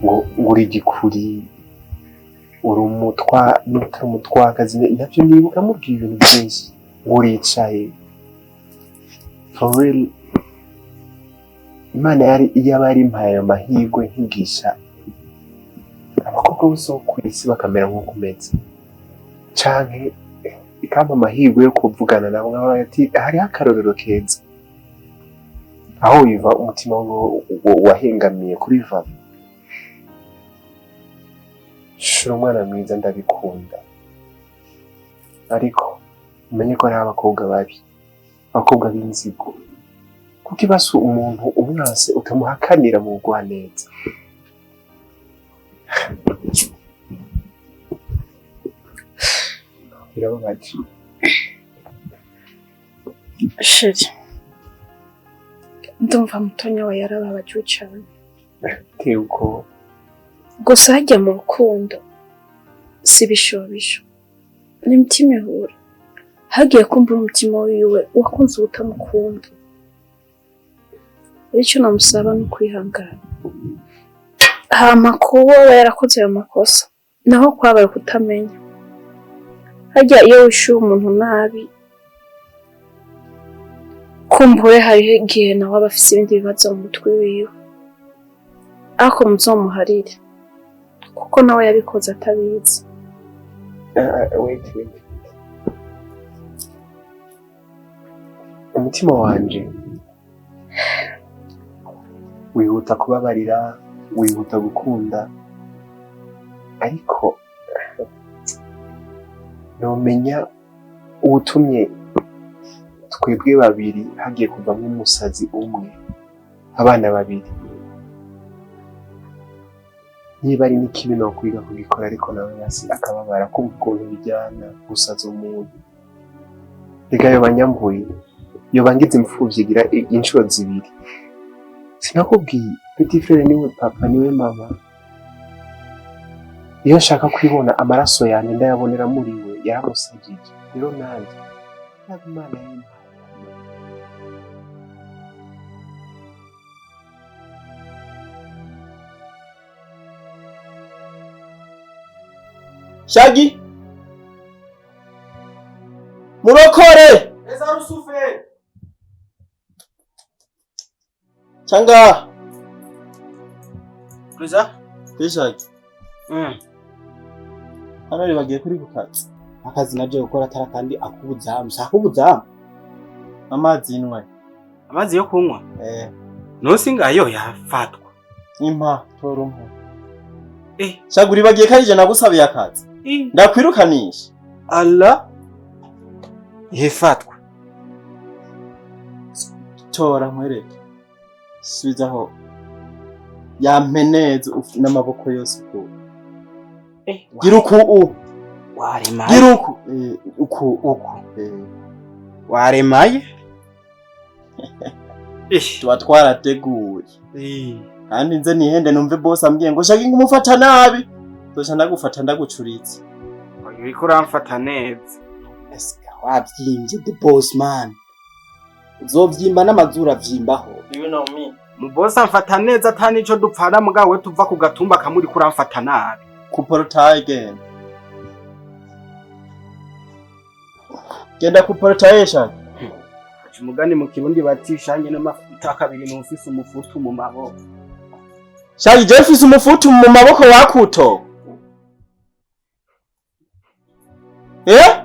Ngo uri igikuri, uri umutwa n'utari umutwakazi, navyo nibuka mubwiye ibintu byinshi, ngo uricaye. For real, Imana yari iyaba yari impaye ayo mahirwe nkigisha abakobwa bose bo ku isi bakamera nk'uko umeze, canke ikampa amahirwe yo kuvugana nabo nkaba ati hariho akarorero keza aho wiva umutima wahengamiye kuri vava. Shura umwana mwiza, ndabikunda, ariko umenye ko hariho abakobwa babi, abakobwa b'inzigo, kuko ibasa umuntu umwase utamuhakanira mu bugwaneza. Birababaje. Chéri, ndumva mutonya we yarababajwe cyane. Biteye ubwoba. Gusa hajya mu rukundo si ibishobisho, ni imitima ihura. Hagiye kumbura umutima wiwe wakunze utamukunda. Icyo namusaba ni ukwihangana, hama kuba aba yarakoze ayo makosa naho kwabaye kutamenya. Harya iyo wishyuye umuntu nabi, kumbure hariho igihe nawe aba afise ibindi bibazo mu mutwe wiwe, ariko muzomuharire kuko nawe yabikoze atabizi. Wait, wait. Umutima wanje wihuta kubabarira, wihuta gukunda, ariko nomenya uwutumye twebwe babiri hagiye kuvamwo umusazi umwe, abana babiri. Niba ari n'ikibi nokwiga kugikora, ariko nawe basi akababara kumva ukuntu bijyana gusaza umuntu. Rega yoba nyambuye, yoba ngize imfuvyi igira inshuro zibiri. Sinakubwiye, petit frère niwe papa, niwe mama. Iyo nshaka kwibona amaraso yanjye ndayabonera muri we, yaramusajije. Rero nanjye yaba Imana yampaye. Shagi, murokore cyangwa Kuza? Kuri Shagi. Hano rero bagiye kuri kukazi. Akazi naje gukora atari kandi akubuzamu. Si akubuzamu. Amazi nywe. Amazi yo kunywa. Eh. Nusi ngayo yafatwa. Impa tora umpe. Eh. Shagi, uribagiye ko ari je nagusabiye akazi. Ndakwirukanisha. Allah. Yefatwa. Tora nkwereke. Subizaho. Yampe neza n'amaboko yose uku. Eh. Gira uku u. Waremaye. Gira uku. Uku. Uku. Waremaye. Tuba twarateguye. Kandi nze nihende numve boss ambwiye ngo Shagi ngumufata nabi. Tosha ndagufata ndagucuritse. Uriko uramfata neza. Eska wabyimbye the boss man. Uzovyimba n'amazuru avyimbaho. You know me. Mu boss amfata neza ata nico dupfana, mugabo we tuva ku gatumba kamuri kuramfata nabi. Ku portail genda. Genda ku portail Shagi. Aca umugani mu Kirundi bati shange n'amafuta kabiri n'ufise umufutu mu maboko. Shagi, je mfise umufutu mu maboko wakuto. Eh?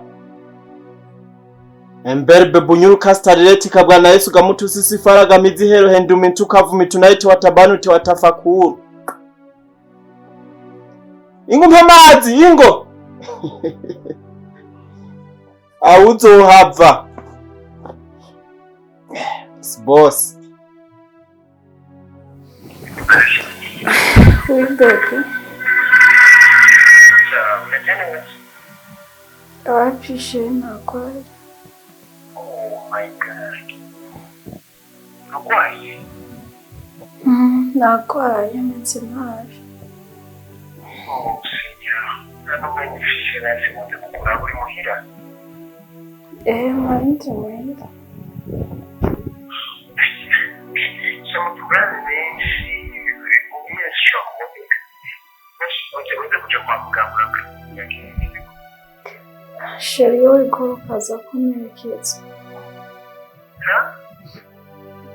Emberbe bunyuru kastareleti kabwana Yesu gamutu sisi faraga mizihero hendumintu kavumitu naiti watabanu te watafakuru. Ingo mpa amazi ingo. Awuzohava. Boss. Oui, bébé. Wapi chéri, narwaye. Oh my God. Urwaye? Narwaye meze nabi. Oh Seigneur. Nta n'umwanya ufise nasi nkunze kukura uri muhira. Nari ndi muhira. Si amaporogaramu menshi umwe ashobora kuboneka. Chéri, iyo wikora ukaza kumperekeza.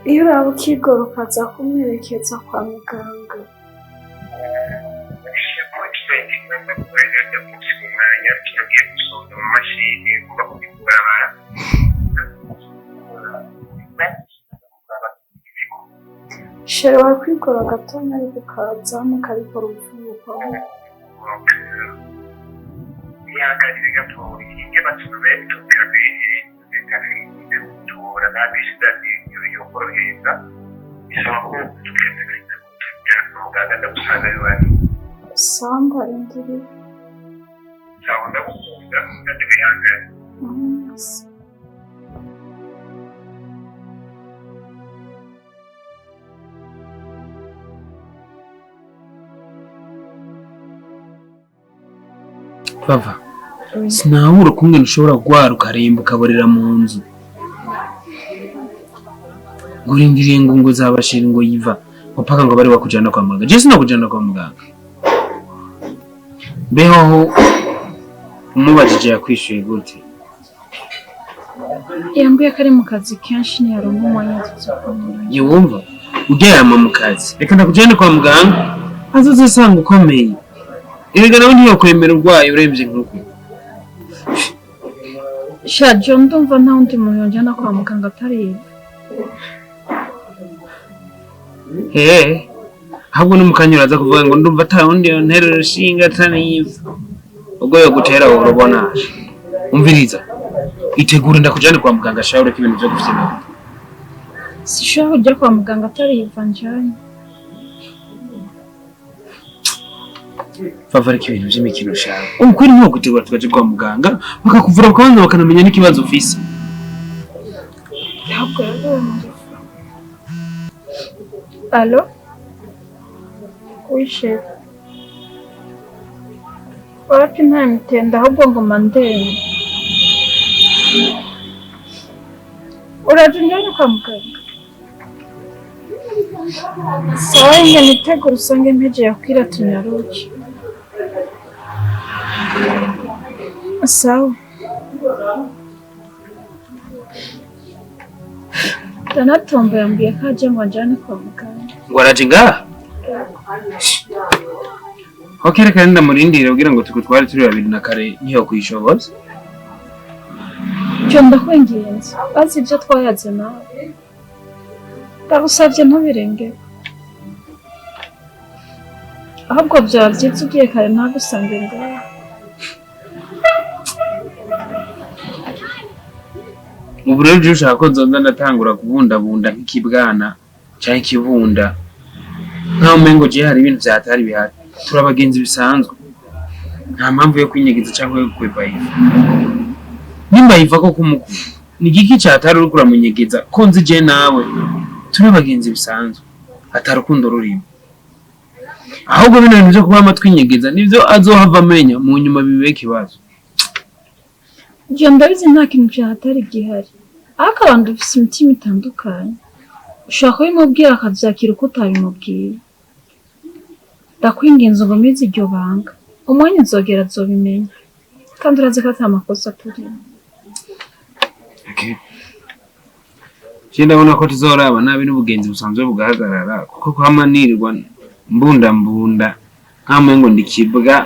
Iyo uraba ukigora ukaza kumperekeza kwa muganga. Chéri, wakwigora gatonya ariko ukaza mukabikora uvuba. Sawa, ndarindiriye. Bava, sinabura ukungene ushobora kugwara ukaremba ukaborera mu nzu. Ngo urindiriye ngo zabashira ngo yiva ngo paka ngo bari bakujana kwa muganga. Je sinakujana kwa muganga. Mbeho umubajije yakwishuye gute? Yambwiye ko ari mu kazi kenshi ntiyaronka umwanya tuzokumurana. Yumva uryama mu kazi. Reka ndakujane kwa muganga azozisanga ukomeye. Erega nawe ntiyokwemera urwaye uremvye nkuko. Sha John, ndumva nta wundi muntu yonjana kwa muganga atari Eva. Hehe, ahubwo no mukanya uraza kuvuga ngo ndumva ata wundi yontera urushinge atari Eva. Ubwo yogutera wowe urabona. Umviriza, itegure ndakujane kwa muganga sha ureke ibintu vyo gufyina. Sishobora kuja kwa muganga atari Eva njanye. Vava ariko ibintu vy'imikino sha. Ukuri nko gutegura tukaja kwa muganga bakakuvura bakabanza bakanamenya n'ikibazo ufise. Ntabwo yarumva. Allo? Oui, chef. Wapi nta mitende ahubwo nguma ndemye. Uraje unjane kwa muganga? Sawa, inge nitegure usange mpejeje yakwira tunyaruke. Sawa. Danatombo yambwiye ko aje ngo anjane kwa muganga. Ngo araje ngaha? Ok, reka ndamurindire kugira ngo tugutware turi babiri na kare ntiyokwishoboza. Cyo ndakwinginze, bazi ibyo twayaze nawe. Ndagusavye ntubirenge. Ahubwo byaba byiza ugiye kare ntagusange ngaha. Ubu rero uje ushaka ko nzoza ndatangura kubundabunda nk'ikibwana canke ikibunda. Nkaho umengo je hari ibintu vyatari bihari. Turi abagenzi bisanzwe. Nta mpamvu yo kwinyegeza canke yo gukwepa Iva. Nimba Iva koko umukunda, ni igiki catari uriko uramunyegeza ko nzi je nawe turi abagenzi bisanzwe, ata rukundo rurimo. Ahubwo bino bintu vyo kuba amatwinyegeza nivyo azohava amenya mu nyuma bibe ikibazo. Ibyo ndabizi nta kintu cyahatari gihari. Ariko abantu dufise imitima itandukanye. Ushobora kubimubwira akavyakira uko utabimubwiye. Ndakwinginze ungumize iryo banga. Umwanya uzogera azobimenya. Kandi urazi ko ata makosa turimo. Okay. Je ndabona ko tuzoraba nabi n'ubugenzi busanzwe bugahagarara kuko kwama nirirwa mbundambunda nkamwe ngo ndikibwa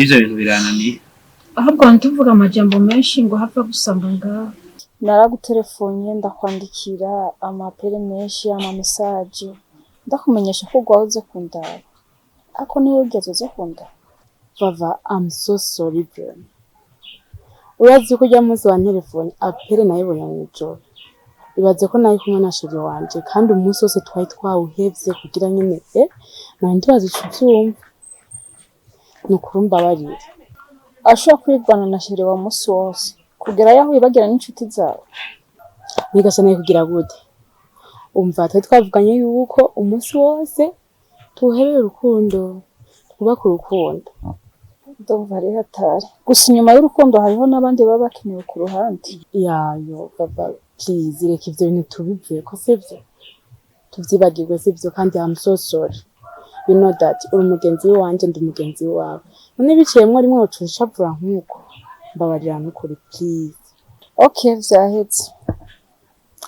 ivyo bintu birananiye. Ahubwo ntituvuge amajambo menshi ngo hapfa gusanga ngaho. Naragutelefonnye ndakwandikira amapere menshi ama message ndakumenyesha ko ugwaye uze kundaba. Ariko ntiwigeze uza kundaba. Vava, I'm so sorry bro. Urazi ko ujya munsi wa telefone apere nayibonye mw'ijoro. Ibaze ko nari kumwe na chéri wanje kandi umunsi wose twari twawuhevye kugira nyene nari ndibaza ico uvyumva. Ni ukuri umbabarire. Ashobora kwirwana na chéri wa musi wose kugera yaho wibagira n'inshuti zawe. Nigasa nayo kugira gute? Umva twari twavuganye yuko umunsi wose tuwuherere urukundo, twubake urukundo. Ndumva ari hatari. Gusa inyuma y'urukundo hariho n'abandi baba bakenewe ku ruhande. Yayo baba, please reka ivyo bintu tubiveko sivyo? Tuvyibagirwe sivyo? Kandi I'm so sorry. You know that uri umugenzi wanje ndi umugenzi wawe. None biciyemwo rimwe woca ushavura nk'uko. Mbabarira nukuri please. Okay, vyaheze.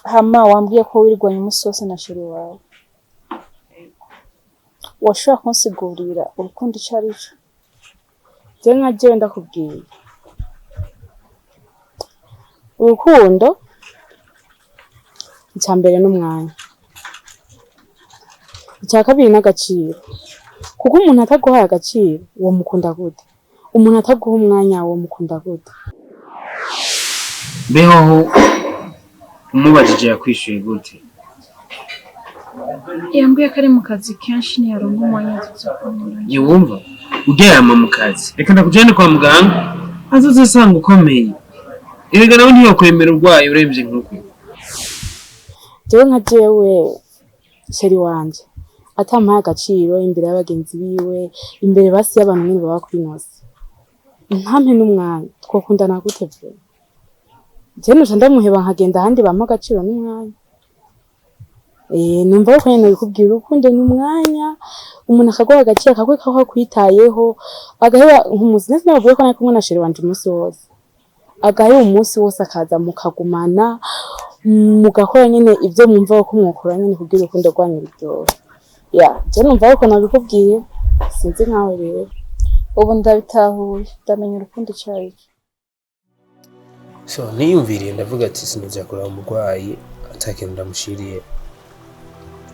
Hama wambwiye ko wirwanye umunsi wose na chéri wawe. Washobora kunsigurira urukundo ico ari cyo? Je nka jewe ndakubwiye. Urukundo icya mbere n'umwanya. Icya kabiri n'agaciro. Kuko umuntu ataguhaye agaciro, uwo mukunda gute? Umuntu ataguha umwanya, uwo mukunda gute? Mbeho umubajije yakwishyuye gute? Yambwiye ko ari mu kazi kenshi, ntiyaronka umwanya azoza kumbura. Ntiwumva uryama mu kazi, reka ndakujyane kwa muganga, azoze asanga ukomeye. Erega nawe ntiyokwemera urwaye uremvye nk'uko. Jewe nka jewe, chéri wanje atampaye agaciro imbere y'abagenzi biwe, imbere basi y'abantu nyene baba kuri nosi, ntampe n'umwanya, twokundana gute vyo? Je noca ndamuheba nkagenda ahandi bampa agaciro n'umwanya. Numva yuko nyene nobikubwira, urukundo n'umwanya, umuntu akaguha agaciro, akakwereka ko akwitayeho, agaheba nk'umunsi nese nabavuye ko nari kumwe na chéri wanje umunsi wose, agaheba umunsi wose akaza mukagumana, mugakora nyene ivyo mwumva ko mwokora nyene kugira urukundo rwanyu ruryohe. Ya, je numva yuko nabikubwiye, sinzi nkawe rero. Ubu ndabitahuye, ndamenya urukundo ico ari cyo. So niyumviriye ndavuga ati sinujya kureba umurwayi atakintu ndamushiriye,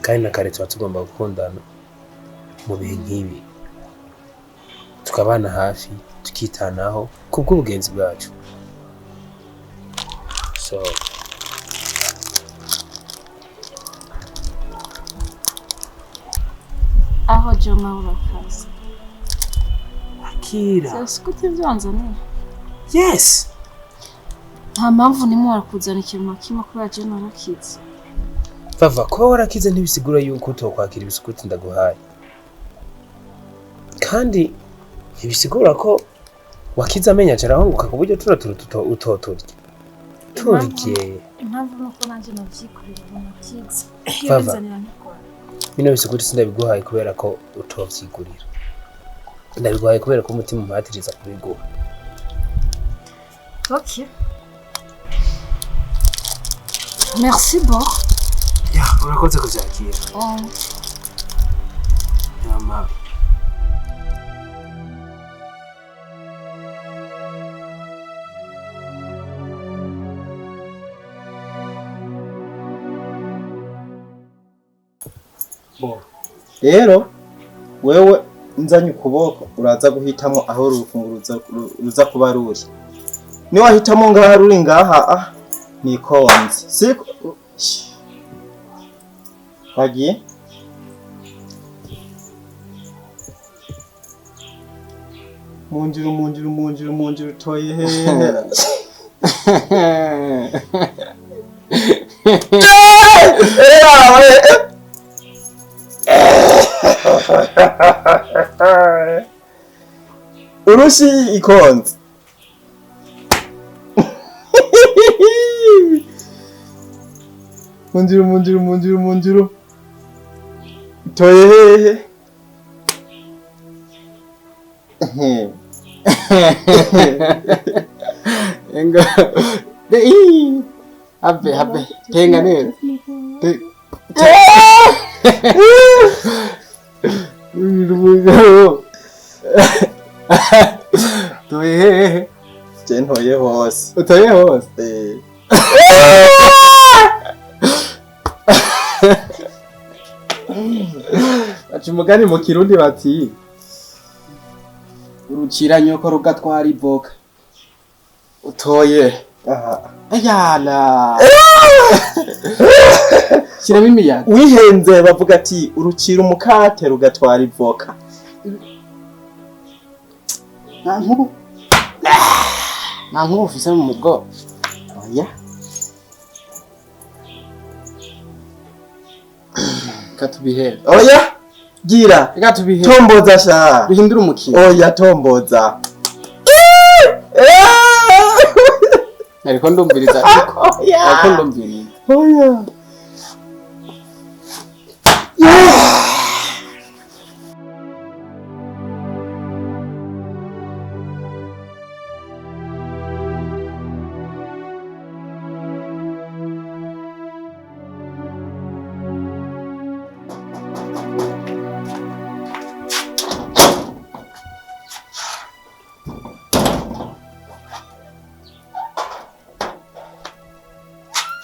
kandi na kare tuba tugomba gukundana mu bihe nk'ibi, tukabana hafi, tukitanaho kubw'ubugenzi bwacu. So Aho Joma urakaza. Akira. Sikuti ivyo wanzaniye. Yes. Nta mpamvu nimwe warakuzana ikintu na kimwe kubera je narakize. Vava, kuba warakize ntibisigura yuko utokwakira ibisukuti ndaguhaye, kandi ntibisigura ko wakize amenyo aca arahunguka ku buryo tuno tuntu utoturya. Turye. Impamvu nuko nanje navyikorera ubu nakize. Iyo Vava. binzanira ntikora. Bino bisukuti sindabiguhaye kubera ko utovyigurira, ndabiguhaye kubera ko umutima umpatiriza kubiguha. Ok. Merci Bor. Ya, urakoze kuvyakira. Oh. Yama. Rero wewe nzanye ukuboko uraza guhitamo aho urufunguruzo ruza kuba ruri. Niwahitamo ngaha ruri ngaha, ah nikonze siko bagiye. Munjiru munjiru munjiru munjiru utoye hehe? Urushi ikonze. Munjiru munjiru munjiru munjiru utoye hehe? Enga. Habe habe tenga neza. Uyu Tuye hehe? Je ntoye hose. Utoye hose? Eh. Baca umugani mu Kirundi bati urucira nyoko rugatwara ivoka. Utoye. Aha. Ayala. Shiramo imiyaga. Wihenze bavuga ati urucira umukate rugatwara ivoka. Nta nkuru. Nta nkuru ufise mu mugongo. Oya. Reka tubihere. Oya. Gira. Reka tubihere. Tomboza sha. Duhindure umukino. Oya tomboza. Ariko ndumviriza ariko. Ariko ndumviriza. Oya.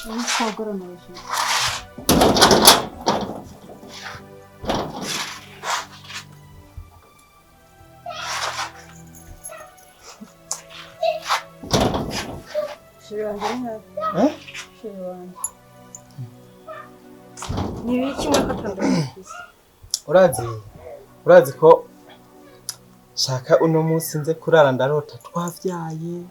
Eh? Urazi urazi ko shaka uno munsi nze kurara ndarota twavyaye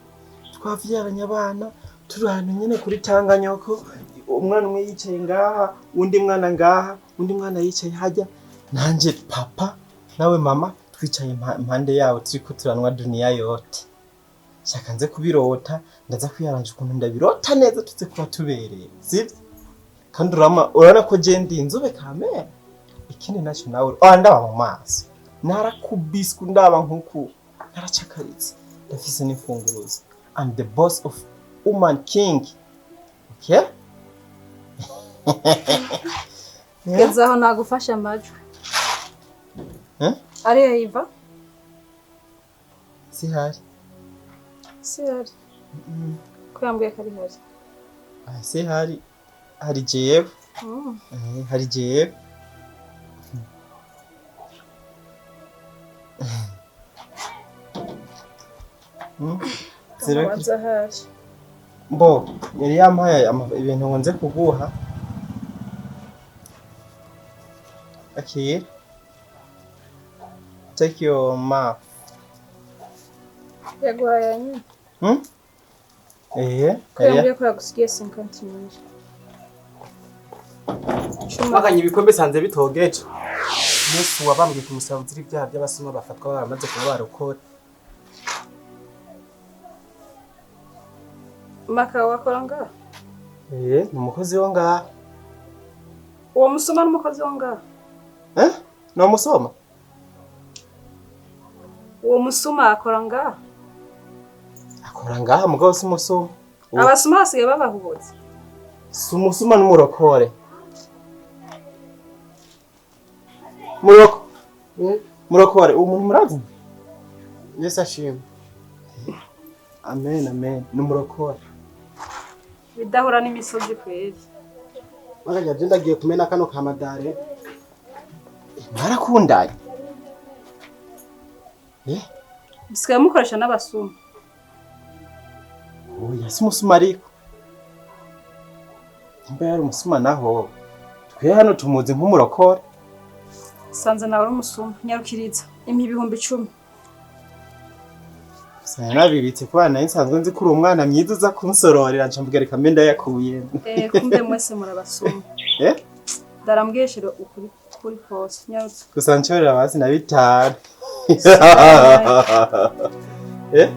twavyaranye abana turi ahantu nyene kuri Tanganyoko, umwana umwe yicaye ngaha, undi mwana ngaha, undi mwana yicaye hajya, nanje papa nawe mama twicaye impande yawo turiko turanwa dunia yote. Shaka nze kubirota, ndaza kwiyaranje ukuntu ndabirota neza tuze kuba tubereye, sivyo? Kandi urabona ko je ndi inzobe kamera. Ikindi naco nawe ndaba mu maso, narakubiswe ndaba nkuku naracakaritse, ndafise n'imfunguruzo. I'm the boss of Woman King. Okay? Geza aho nagufasha amajwi. Eh? Ariyo Iva? Sihari. Sihari. Ko yambwiye ko ari hari. Ah, sihari. Hari jewe. Hari jewe. Mbo, yari yampaye ibintu ngo nze kuguha. Akira. Take your map. Yaguhaye nyine. Eh, ko yambwiye ko yagusigiye 50 mille. Baganye ibikombe sanze bitogeje. Yesu wabambwe ku musaraba uzira ibyaha by'abasuma bafatwa baramaze kuba barokora. Maka wakora ngaha? Eh, ni umukozi wo ngaha. Uwo musoma n'umukozi wo ngaha? Eh? Ni umusoma? Uwo musuma akora ngaha? Akora ngaha mugabo si umusuma. Abasuma basigaye babahubutse. Si umusuma n'umurokore. Muroko. Murokore, uwo muntu murazi? Yesu ashimwe. Amen, amen. Ni umurokore. Bidahura n'imisozi kweri. Baganya je ndagiye kumena kano kamadare. Mwarakundanye. Eh? Bisigaye mukoresha n'abasuma. Oya, si umusuma ariko. Nimba yari umusuma naho, twe hano tumuzi nk'umurokore. Sanze nawe uri umusuma, nyarukiriza. Impa 10,000. Nabibitse kuba nari nsanzwe nzi ko uri umwana mwiza uza kunsororera nca mvuga reka mbe ndayakuye. Kumbe mwese murabasuma. Eh? Ndarambwishira ukuri kuri kose nyarutse. Gusa nshorera basi na 5. Eh?